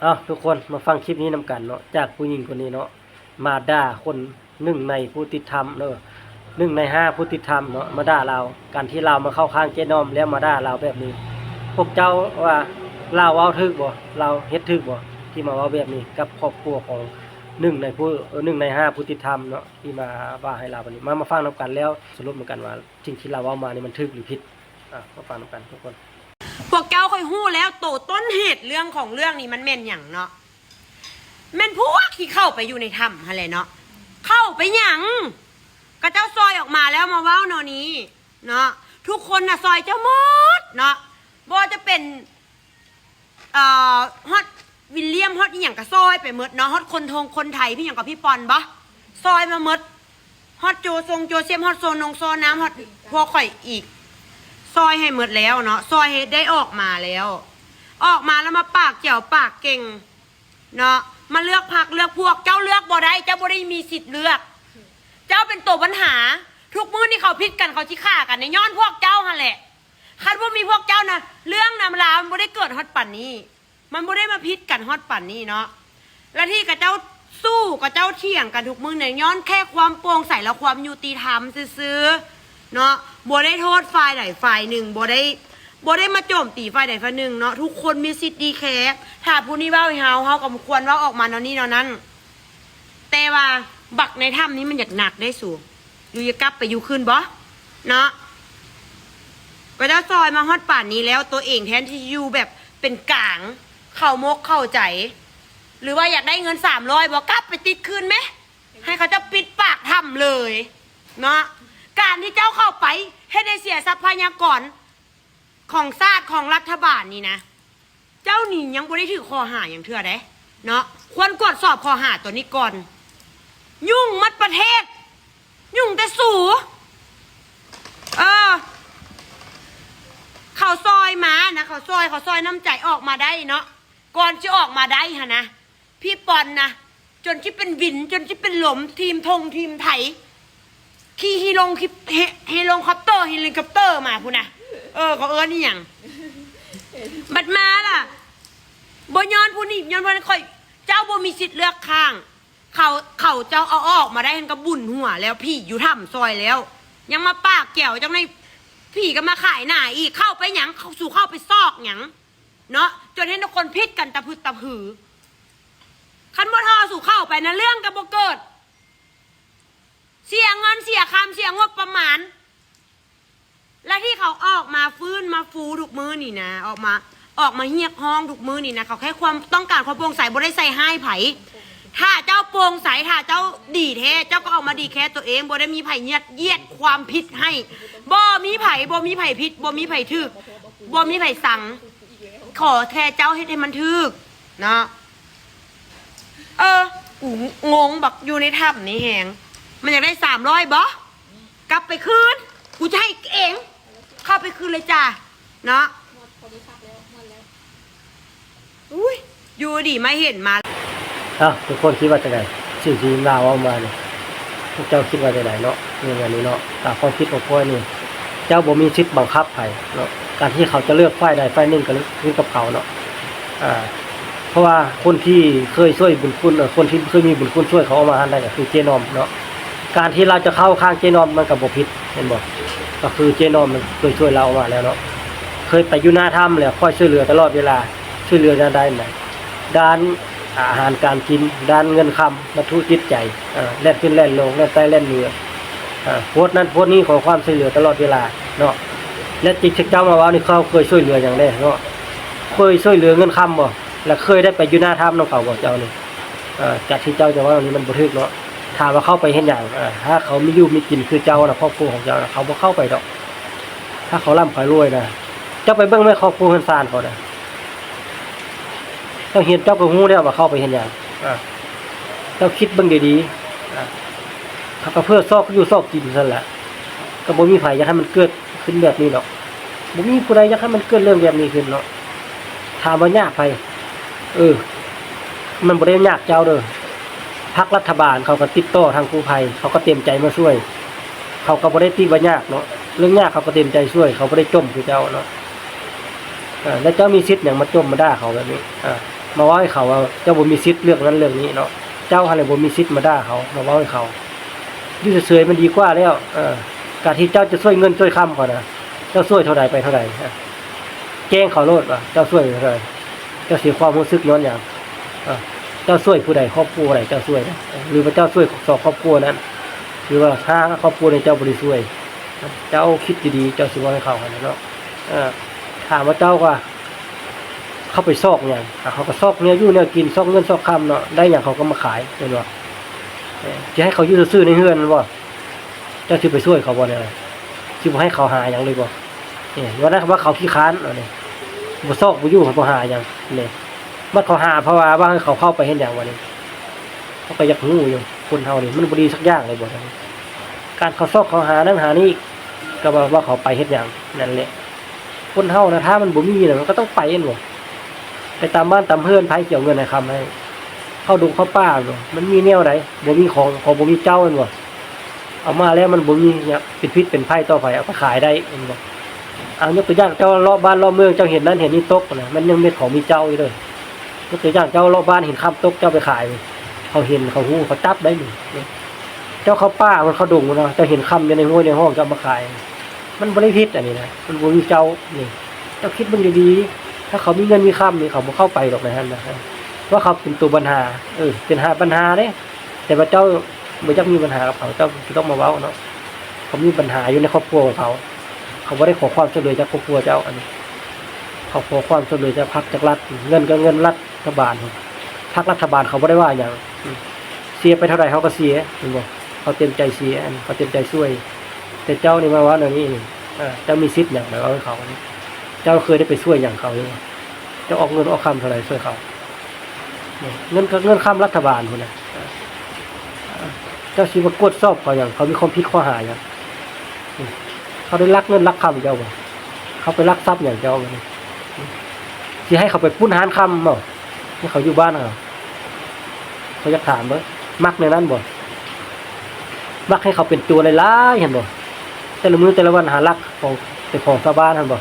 ເອົາ ທຸກຄົນມາຟັງຄລິບນີ້ນຳກັນເນາະ ຈາກຜູ້ຍິງຄົນນີ້ເນາະ ມາດ່າຄົນໜຶ່ງໃນຜູ້ຕິດຖ້ຳເນາະ ໜຶ່ງໃນຫ້າຜູ້ຕິດຖ້ຳເນາະ ມາດ່າລາວ ການທີ່ລາວມາເຂົ້າຂ້າງເຈ້ນ້ອມ ແລ້ວມາດ່າລາວແບບນີ້ ພວກເຈົ້າວ່າລາວເວົ້າຖືກບໍ່? ລາວເຮັດຖືກບໍ່? ທີ່ມາເວົ້າແບບນີ້ກັບຄອບຄົວຂອງໜຶ່ງໃນຜູ້ ເອີ ໜຶ່ງໃນຫ້າຜູ້ຕິດຖ້ຳເນາະ ທີ່ມາວ່າໃຫ້ລາວແບບນີ້ ມາ ມາຟັງນຳກັນ ແລ້ວສະຫຼຸບນຳກັນວ່າ ສິ່ງທີ່ລາວເວົ້າມານີ້ມັນຖືກຫຼືຜິດ? ອ່າ ມາຟັງນຳກັນທຸກຄົນ. ພວກເຈົ້າ ຂ້ອຍຮູ້ແລ້ວ ໂຕຕົ້ນເຫດເລື່ອງຂອງເລື່ອງນີ້ມັນແມ່ນຫຍັງເນາະ? ແມ່ນພວກທີ່ເຂົ້າໄປຢູ່ໃນຖ້ຳຫັ້ນແຫຼະເນາະ. ເຂົ້າໄປຫຍັງ? ຂະເຈົ້າຊ່ອຍອອກມາແລ້ວມາເວົ້າແນວນີ້ເນາະ. ທຸກຄົນນະຊ່ອຍເຈົ້າໝົດເນາະ ບໍ່ວ່າຈະເປັນ ເອີ ຮອດວິນລຽມ ຮອດອີ່ຫຍັງກະຊ່ອຍໄປໝົດເນາະ ຮອດຄົນທົງຄົນໄທ ພີ່ຫຍັງກະ ພີ່ປອນບໍ ຊ່ອຍມາໝົດ ຮອດໂຈຊົງໂຈເຊບ ຮອດໂຊນົງໂຊນ້ຳ ຮອດພວກຂ້ອຍອີກ ຊ່ອຍໃຫ້ໝົດແລ້ວເນາະ ຊ່ອຍໃຫ້ໄດ້ອອກມາແລ້ວ ອອກມາແລ້ວມາປາກແຈວປາກເກັ່ງເນາະ ມາເລືອກພັກເລືອກພວກ ເຈົ້າເລືອກບໍ່ໄດ້ ເຈົ້າບໍ່ໄດ້ມີສິດເລືອກ ເຈົ້າເປັນໂຕບັນຫາ ທຸກມື້ນີ້ເຂົາຜິດກັນ ເຂົາຊິຂ້າກັນນີ້ຍ້ອນພວກເຈົ້າຫັ້ນແຫຼະ. ຄັນບໍ່ມີພວກເຈົ້ານະ ເລື່ອງນຳລາວມັນບໍ່ໄດ້ເກີດຮອດປານນີ້ ມັນບໍ່ໄດ້ມາຜິດກັນຮອດປານນີ້ເນາະ ແລະທີ່ຂະເຈົ້າສູ້ ຂະເຈົ້າຖຽງກັນທຸກມື້ນີ້ ຍ້ອນແຄ່ຄວາມໂປ່ງໃສ ແລະ ຄວາມຍຸຕິທຳຊື່ໆເນາະ ບໍ່ໄດ້ໂທດຝ່າຍໃດຝ່າຍໜຶ່ງ ບໍ່ໄດ້ ບໍ່ໄດ້ມາໂຈມຕີຝ່າຍໃດຝ່າຍໜຶ່ງເນາະ ທຸກຄົນມີສິດດີແຄ່ ຖ້າຜູ້ນີ້ເວົ້າໃຫ້ເຮົາ ເຮົາກໍບໍ່ຄວນເວົ້າອອກມາແນວນີ້ແນວນັ້ນ. ແຕ່ວ່າບັກໃນຖ້ຳນີ້ມັນຢາກໜັກເດ້ສູ ຫຼືຢາກກັບໄປຢູ່ຄືນບໍ່ເນາະ ກໍເຈົ້າຊ່ອຍມາຮອດປານນີ້ແລ້ວ ໂຕເອງແທນທີ່ຢູ່ແບບເປັນກາງ ເຂົ້າມົກເຂົ້າໃຈ ຫຼືວ່າຢາກໄດ້ເງິນສາມຮ້ອຍບໍ່ ກັບໄປຕິດຄືນແມ ໃຫ້ເຂົາເຈົ້າປິດປາກຖ້ຳເລີຍເນາະ ການທີ່ເຈົ້າເຂົ້າໄປເຮັດໃຫ້ເສຍຊັບພະຍາກອນ ຂອງຊາດຂອງລັດຖະບານນີ້ນະ ເຈົ້ານີ້ຍັງບໍ່ໄດ້ຖືກຂໍ້ຫາຫຍັງເທື່ອເດ້ເນາະ ຄວນກວດສອບຂໍ້ຫາໂຕນີ້ກ່ອນ ຫຍຸ້ງໝົດປະເທດ ຫຍຸ້ງແຕ່ສູ ເອີ ເຂົາຊ່ອຍມານະ ເຂົາຊ່ອຍ ເຂົາຊ່ອຍນ້ຳໃຈອອກມາໄດ້ເນາະ ກ່ອນຊິອອກມາໄດ້ຫັ້ນນະ ພີ່ປອນນະ ຈົນຊິເປັນວິນ ຈົນຊິເປັນລົມ ທີມທົງທີມໄທ ຂີ່ຮີລົງ ຂີ່ເຮ ເຮລົງຄອບເຕີ ເຮລິຄອບເຕີມາພຸ້ນນະ ເອີ ເຂົາເອີ້ນອີ່ຫຍັງ ບັດມາລະ ບໍ່ຍ້ອນຜູ້ນີ້ ຍ້ອນຜູ້ນັ້ນ ຂ້ອຍ ເຈົ້າບໍ່ມີສິດເລືອກຂ້າງ ເຂົາ ເຂົາເຈົ້າເອົາອອກມາໄດ້ຫັ້ນກໍບຸນຫົວແລ້ວ ຜີຢູ່ຖ້ຳຊ່ອຍແລ້ວ ຍັງມາປາກແຈວຈັ່ງໃດ ຜີກໍມາຂາຍໜ້າອີກ ເຂົ້າໄປຫຍັງ ເຂົາ ສູເຂົ້າໄປຊອກຫຍັງເນາະ ຈົນເຫັນທຸກຄົນຜິດກັນຕະພຶດຕະພື ຄັນບໍ່ທໍ່ສູເຂົ້າໄປນະ ເລື່ອງກໍບໍ່ເກີດ ເສຍເງິນເສຍຄຳ ເສຍງົບປະມານ ແລະທີ່ເຂົາອອກມາຟື້ນມາຟູທຸກມື້ນີ້ນະ ອອກມາ ອອກມາຮຽກຮ້ອງທຸກມື້ນີ້ນະ ເຂົາແຄ່ຄວາມຕ້ອງການຄວາມໂປ່ງໃສ ບໍ່ໄດ້ໃສ່ຮ້າຍໃຜ ຖ້າເຈົ້າໂປ່ງໃສ ຖ້າເຈົ້າດີແທ້ ເຈົ້າກໍອອກມາດີແຄ່ໂຕເອງ ບໍ່ໄດ້ມີໃຜຍັດຢຽດຄວາມຜິດໃຫ້ ບໍ່ມີໃຜ ບໍ່ມີໃຜຜິດ ບໍ່ມີໃຜຖືກ ບໍ່ມີໃຜສັງ ຂໍແຄ່ເຈົ້າເຮັດໃຫ້ມັນຖືກເນາະ. ເອີ ກູງົງບັກຢູ່ໃນຖ້ຳນີ້ແຮງ ມັນຢາກໄດ້ສາມຮ້ອຍບໍ່? ກັບໄປຄືນ ກູຈະໃຫ້ເອງ ເຂົ້າໄປຄືນເລີຍຈ້າເນາະ. ອຸ້ຍ ຢູ່ດີມາເຫັນມາ ເອົ້າ ທຸກຄົນຄິດວ່າຈັ່ງໃດ? ສິ່ງທີ່ລາວເວົ້າມານີ້ ພວກເຈົ້າຄິດວ່າຈັ່ງໃດເນາະ? ເລື່ອງອັນນີ້ເນາະ ຕາມຄວາມຄິດຂອງຂ້ອຍນີ້ ເຈົ້າບໍ່ມີສິດບັງຄັບໃຜເນາະ ການທີ່ເຂົາຈະເລືອກຝ່າຍໃດຝ່າຍໜຶ່ງກໍຂຶ້ນກັບເຂົາເນາະ ອ່າ ເພາະວ່າຄົນທີ່ເຄີຍຊ່ວຍບຸນຄຸນ ເອີ ຄົນທີ່ເຄີຍມີບຸນຄຸນຊ່ວຍເຂົາອອກມາຫັ້ນໄດ້ກໍຄືເຈນ້ອມເນາະ ການທີ່ລາວຈະເຂົ້າຂ້າງເຈນ້ອມມັນກໍບໍ່ຜິດ ແມ່ນບໍ່? ກໍຄືເຈນ້ອມມັນເຄີຍຊ່ວຍລາວອອກມາແລ້ວເນາະ ເຄີຍໄປຢູ່ໜ້າຖ້ຳແລ້ວຄອຍຊ່ວຍເຫຼືອຕະຫຼອດເວລາ ຊ່ວຍເຫຼືອດ້ານໃດນະ ດ້ານອາຫານການກິນ ດ້ານເງິນຄຳ ວັດຖຸຈິດໃຈ ເອີ ແລ່ນຂຶ້ນແລ່ນລົງ ແລ່ນໃຕ້ແລ່ນເໜືອ ເອີ ໂພດນັ້ນໂພດນີ້ ຂໍຄວາມຊ່ວຍເຫຼືອຕະຫຼອດເວລາເນາະ ແລະ ທີ່ເຈົ້າມາເວົ້ານີ້ ເຂົາເຄີຍຊ່ວຍເຫຼືອຫຍັງແດ່ເນາະ? ເຄີຍຊ່ວຍເຫຼືອເງິນຄຳບໍ່? ແລະ ເຄີຍໄດ້ໄປຢູ່ໜ້າຖ້ຳນຳເຂົາບໍ່ເຈົ້ານີ້? ເອີ ການທີ່ເຈົ້າຈະເວົ້ານີ້ມັນບໍ່ຖືກເນາະ ຖາມວ່າເຂົາໄປເຮັດຫຍັງ? ເອີ ຖ້າເຂົາມີຢູ່ມີກິນຄືເຈົ້ານະ ຄອບຄົວຂອງເຈົ້ານະ ເຂົາບໍ່ເຂົ້າໄປດອກ ຖ້າເຂົາລ່ຳເຂົາລວຍນະ ເຈົ້າໄປເບິ່ງແມ່ ຄອບຄົວເຮືອນຊານເຂົານະ ເຈົ້າເຫັນເຈົ້າກໍຮູ້ແລ້ວວ່າເຂົາໄປເຮັດຫຍັງ ອ່າ ເຈົ້າຄິດເບິ່ງດີໆ ອ່າ ເຂົາກໍເພື່ອຊອກຢູ່ຊອກກິນຊັ້ນແຫຼະ ກໍບໍ່ມີໃຜຢາກໃຫ້ມັນເກີດຂຶ້ນແບບນີ້ດອກ ບໍ່ມີຜູ້ໃດຢາກໃຫ້ມັນເກີດເລື່ອງແບບນີ້ຂຶ້ນເນາະ ຖາມວ່າຍາກໃຜ? ເອີ ມັນບໍ່ໄດ້ຍາກເຈົ້າເດີ ພັກລັດຖະບານເຂົາກໍຕິດຕໍ່ທາງກູ້ໄພ ເຂົາກໍເຕັມໃຈມາຊ່ວຍ ເຂົາກໍບໍ່ໄດ້ຕິວ່າຍາກເນາະ ເລື່ອງຍາກເຂົາກໍເຕັມໃຈຊ່ວຍ ເຂົາບໍ່ໄດ້ຈົ່ມຄືເຈົ້າເນາະ ເອີ ແລ້ວເຈົ້າມີສິດຫຍັງມາຈົ່ມມາດ່າເຂົາແບບນີ້? ເອີ ມາເວົ້າໃຫ້ເຂົາວ່າເຈົ້າບໍ່ມີສິດເລື່ອງນັ້ນເລື່ອງນີ້ເນາະ. ເຈົ້າຫັ້ນແຫຼະບໍ່ມີສິດມາດ່າເຂົາ ມາເວົ້າໃຫ້ເຂົາ. ຢູ່ເສີຍໆມັນດີກວ່າແລ້ວ. ເອີ ການທີ່ເຈົ້າຈະຊ່ວຍເງິນຊ່ວຍຄຳເຂົານະ ເຈົ້າຊ່ວຍເທົ່າໃດໄປເທົ່າໃດ ແຈ້ງເຂົາໂລດວ່າເຈົ້າຊ່ວຍເທົ່າໃດ. ເຈົ້າເສຍຄວາມຮູ້ສຶກຍ້ອນຫຍັງ? ເອີ ເຈົ້າຊ່ວຍຜູ້ໃດ? ຄອບຄົວໃດເຈົ້າຊ່ວຍນະ? ຫຼືວ່າເຈົ້າຊ່ວຍສອງຄອບຄົວນັ້ນ ຫຼືວ່າຫ້າຄອບຄົວນີ້ເຈົ້າບໍ່ໄດ້ຊ່ວຍ? ເຈົ້າຄິດດີໆ ເຈົ້າຊິເວົ້າໃຫ້ເຂົາຫັ້ນແຫຼະເນາະ. ເອີ ຖາມວ່າເຈົ້າວ່າ ເຂົາໄປຊອກຫຍັງ? ເຂົາກໍຊອກແນວຢູ່ແນວກິນ ຊອກເງິນຊອກຄຳເນາະ. ໄດ້ຫຍັງເຂົາກໍມາຂາຍ ແມ່ນບໍ່? ເອີ ຊິໃຫ້ເຂົາຢູ່ຊື່ໆໃນເຮືອນແມ່ນບໍ່? ເຈົ້າຊິໄປຊ່ວຍເຂົາບໍ່ແນວນັ້ນ? ຊິບໍ່ໃຫ້ເຂົາຫາຫຍັງເລີຍບໍ່? ເອີ ວ່ານັ້ນວ່າເຂົາຂີ້ຄ້ານ ເອົານີ້ ບໍ່ຊອກບໍ່ຢູ່ ເຂົາບໍ່ຫາຫຍັງນີ້. ບັດເຂົາຫາ ເພາະວ່າວ່າໃຫ້ເຂົາເຂົ້າໄປເຮັດຫຍັງວະນີ້? ເຮົາກໍຢາກຮູ້ຢູ່ ຄົນເຮົານີ້ມັນບໍ່ດີສັກຢ່າງເລີຍບໍ່? ການເຂົາຊອກເຂົາຫານັ້ນຫານີ້ ກໍວ່າ ວ່າເຂົາໄປເຮັດຫຍັງ? ນັ້ນແຫຼະ ຄົນເຮົານະ ຖ້າມັນບໍ່ມີນະ ມັນກໍຕ້ອງໄປແມ່ນບໍ່? ໄປຕາມບ້ານຕາມເຮືອນ ໃຜຊິເອົາເງິນໃຫ້ຄຳໃຫ້? ເຂົ້າດົງເຂົ້າປ່າແມ່ນບໍ່? ມັນມີແນວໃດ? ບໍ່ມີຂອງ ຂອງບໍ່ມີເຈົ້າແມ່ນບໍ່? ເອົາມາແລ້ວມັນບໍ່ມີຫຍັງເປັນພິດເປັນໄພຕໍ່ໃຜ ເອົາໄປຂາຍໄດ້ແມ່ນບໍ່? ເອົາ ຍົກຕົວຢ່າງ ເຈົ້າເລາະບ້ານເລາະເມືອງ ເຈົ້າເຫັນນັ້ນເຫັນນີ້ຕົກນະ ມັນຍັງເປັນຂອງມີເຈົ້າຢູ່ເດີ. ຍົກຕົວຢ່າງ ເຈົ້າເລາະບ້ານເຫັນຄຳຕົກ ເຈົ້າໄປຂາຍ ເຂົາເຫັນເຂົາຮູ້ ເຂົາຈັບໄດ້ນີ້. ເຈົ້າເຂົ້າປ່າ ເຂົາດົງເນາະ ເຈົ້າເຫັນຄຳຢູ່ໃນຫ້ວຍໃນຮ່ອງ ເຈົ້າເອົາມາຂາຍ ມັນບໍ່ໄດ້ຜິດອັນນີ້ນະ ມັນບໍ່ມີເຈົ້ານີ້. ເຈົ້າຄິດເບິ່ງດີໆ ຖ້າເຂົາມີເງິນມີຄຳນີ້ ເຂົາບໍ່ເຂົ້າໄປດອກໃນຫັ້ນນະ ວ່າເຂົາເປັນຕົວບັນຫາ. ເອີ ເປັນຫາບັນຫາເດ້ ແຕ່ວ່າເຈົ້າບໍ່ຢາກມີບັນຫາກັບເຂົາ ເຈົ້າກໍຕ້ອງມາເວົ້າເນາະ. ເຂົາມີບັນຫາຢູ່ໃນຄອບຄົວຂອງເຂົາ ເຂົາບໍ່ໄດ້ຂໍຄວາມຊ່ວຍເຫຼືອຈາກຄອບຄົວເຈົ້າ ອັນນີ້ ເຂົາຂໍຄວາມຊ່ວຍເຫຼືອຈາກພັກຈາກລັດ ເງິນກໍເງິນລັດຖະບານ ພັກລັດຖະບານເຂົາບໍ່ໄດ້ວ່າຫຍັງ. ເສຍໄປເທົ່າໃດເຂົາກໍເສຍ ແມ່ນບໍ່? ເຂົາເຕັມໃຈເສຍ ອັນນີ້ເຂົາເຕັມໃຈຊ່ວຍ. ແຕ່ເຈົ້ານີ້ມາເວົ້າແນວນີ້ ເຈົ້າມີສິດຫຍັງໄປເວົ້າໃຫ້ເຂົາ? ເຈົ້າເຄີຍໄດ້ໄປຊ່ວຍຫຍັງເຂົາຢູ່? ເຈົ້າອອກເງິນອອກຄຳເທົ່າໃດຊ່ວຍເຂົາ? ເງິນກໍເງິນຄຳລັດຖະບານພຸ້ນນະ ເຈົ້າຊິມາກວດສອບເຂົາຫຍັງ? ເຂົາມີຄວາມຜິດຂໍ້ຫາຫຍັງ? ເຂົາໄດ້ລັກເງິນລັກຄຳເຈົ້າບໍ່? ເຂົາໄປລັກຊັບຫຍັງເຈົ້າ? ຊິໃຫ້ເຂົາໄປປຸ້ນຮ້ານຄຳບໍ່? ໃຫ້ເຂົາຢູ່ບ້ານເຂົາ ເຂົາຢາກຖາມເບິ່ງ ມັກແນວນັ້ນບໍ່? ມັກໃຫ້ເຂົາເປັນໂຈນຫຼາຍໆ ຫັ້ນບໍ່? ແຕ່ລະມື້ແຕ່ລະວັນຫາລັກຂອງ ເປັນຂອງຊາວບ້ານຫັ້ນບໍ່?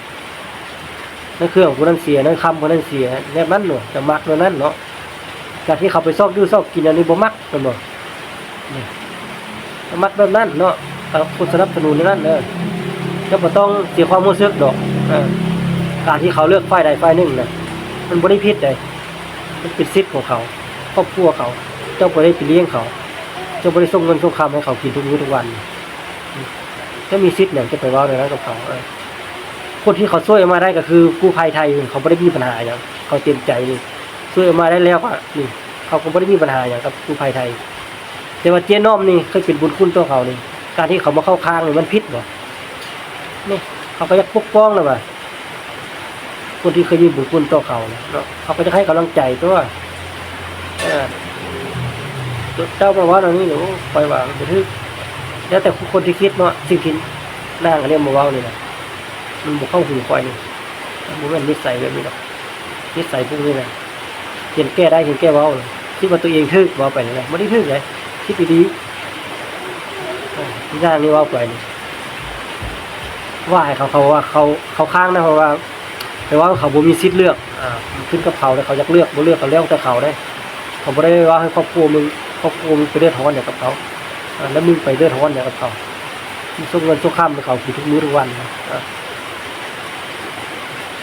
ໃນເຄື່ອງຜູ້ນັ້ນເສຍ ໃນຄຳຜູ້ນັ້ນເສຍ ແບບນັ້ນເນາະ ຈະມັກແນວນັ້ນເນາະ. ການທີ່ເຂົາໄປຊອກຢູ່ຊອກກິນອັນນີ້ບໍ່ມັກແມ່ນບໍ່? ນີ້ ມັກແບບນັ້ນເນາະ ກໍຄົນສະໜັບສະໜູນແນວນັ້ນເດີ. ເຈົ້າບໍ່ຕ້ອງເສຍຄວາມຮູ້ສຶກດອກ ເອີ ການທີ່ເຂົາເລືອກຝ່າຍໃດຝ່າຍໜຶ່ງນະ ມັນບໍ່ໄດ້ຜິດໃດ ມັນເປັນສິດຂອງເຂົາ ຄອບຄົວເຂົາ ເຈົ້າບໍ່ໄດ້ໄປລ້ຽງເຂົາ ເຈົ້າບໍ່ໄດ້ສົ່ງເງິນສົ່ງຄຳໃຫ້ເຂົາກິນທຸກມື້ທຸກວັນ. ເຈົ້າມີສິດຫຍັງຈະໄປເວົ້າແນວນັ້ນກັບເຂົາ? ເອີ ຄົນທີ່ເຂົາຊ່ວຍອອກມາໄດ້ກໍຄືກູ້ໄພໄທ ເຂົາບໍ່ໄດ້ມີບັນຫາຫຍັງ ເຂົາເຕັມໃຈເລີຍ ຊ່ວຍອອກມາໄດ້ແລ້ວກໍນີ້ ເຂົາກໍບໍ່ໄດ້ມີບັນຫາຫຍັງກັບກູ້ໄພໄທ. ແຕ່ວ່າເຈນ້ອມນີ້ເຄີຍເປັນບຸນຄຸນຕໍ່ເຂົານີ້ ການທີ່ເຂົາມາເຂົ້າຂ້າງນີ້ມັນຜິດບໍ່? ນີ້ ເຂົາກໍຢາກປົກປ້ອງນະວ່າ ຄົນທີ່ເຄີຍມີບຸນຄຸນຕໍ່ເຂົານະເນາະ ເຂົາກໍຢາກໃຫ້ກຳລັງໃຈຕົວະ. ເອີ ເຈົ້າມາເວົ້າແນວນີ້ນີ້ ໂອ້ ຂ້ອຍວ່າມັນບໍ່ຖືກ ແລ້ວແຕ່ຜູ້ຄົນທີ່ຄິດເນາະ. ສິ່ງທີ່ນາງອັນນີ້ມາເວົ້ານີ້ນະ ມັນບໍ່ເຂົ້າຫູຂ້ອຍນີ້ ມັນບໍ່ແມ່ນນິໄສແບບນີ້ດອກ. ນິໄສພວກນີ້ນະ ເຫັນແກ່ໄດ້ເຫັນແກ່ເວົ້າ ຄິດວ່າຕົວເອງຖືກ ເວົ້າໄປນີ້ນະ ບໍ່ໄດ້ຖືກເດ້ ຄິດດີໆ. ເອີ ທີ່ນາງນີ້ເວົ້າໄປນີ້ ວ່າໃຫ້ເຂົາ ເຂົາວ່າເຂົາ ເຂົາຄ້າງນະ ເພາະວ່າ ແຕ່ວ່າເຂົາບໍ່ມີສິດເລືອກ ອາ ມັນຂຶ້ນກັບເຂົາເດ້ ເຂົາຢາກເລືອກບໍ່ເລືອກກໍແລ້ວແຕ່ເຂົາເດ້. ເຂົາບໍ່ໄດ້ເວົ້າໃຫ້ຄອບຄົວມຶງ ຄອບຄົວມຶງໄປເດືອດຮ້ອນຫຍັງກັບເຂົາ ອາ ແລ້ວມຶງໄປເດືອດຮ້ອນຫຍັງກັບເຂົາ? ມຶງສົ່ງເງິນສົ່ງຄຳໃຫ້ເຂົາກິນທຸກມື້ທຸກວັນ ອາ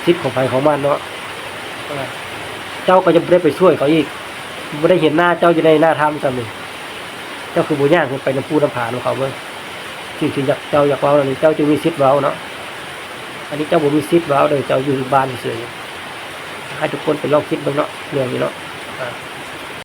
ສິດຂອງໃຜຂອງມັນເນາະ. ເອີ ເຈົ້າກໍຍັງບໍ່ໄດ້ໄປຊ່ວຍເຂົາອີກ ບໍ່ໄດ້ເຫັນໜ້າເຈົ້າຢູ່ໃນໜ້າຖ້ຳຊ້ຳນີ້ ເຈົ້າຄືບໍ່ຍ່າງຂຶ້ນໄປນຳພູນຳຜານຳເຂົາເບິ່ງ? ສິ່ງທີ່ຢາກ ເຈົ້າຢາກເວົ້ານັ້ນ ເຈົ້າຈຶ່ງມີສິດເວົ້າເນາະ. ອັນນີ້ເຈົ້າບໍ່ມີສິດເວົ້າເດີ ເຈົ້າຢູ່ບ້ານເສີຍໆ. ໃຫ້ທຸກຄົນໄປລອງຄິດເບິ່ງເນາະ ເລື່ອງນີ້ເນາະ ອາ.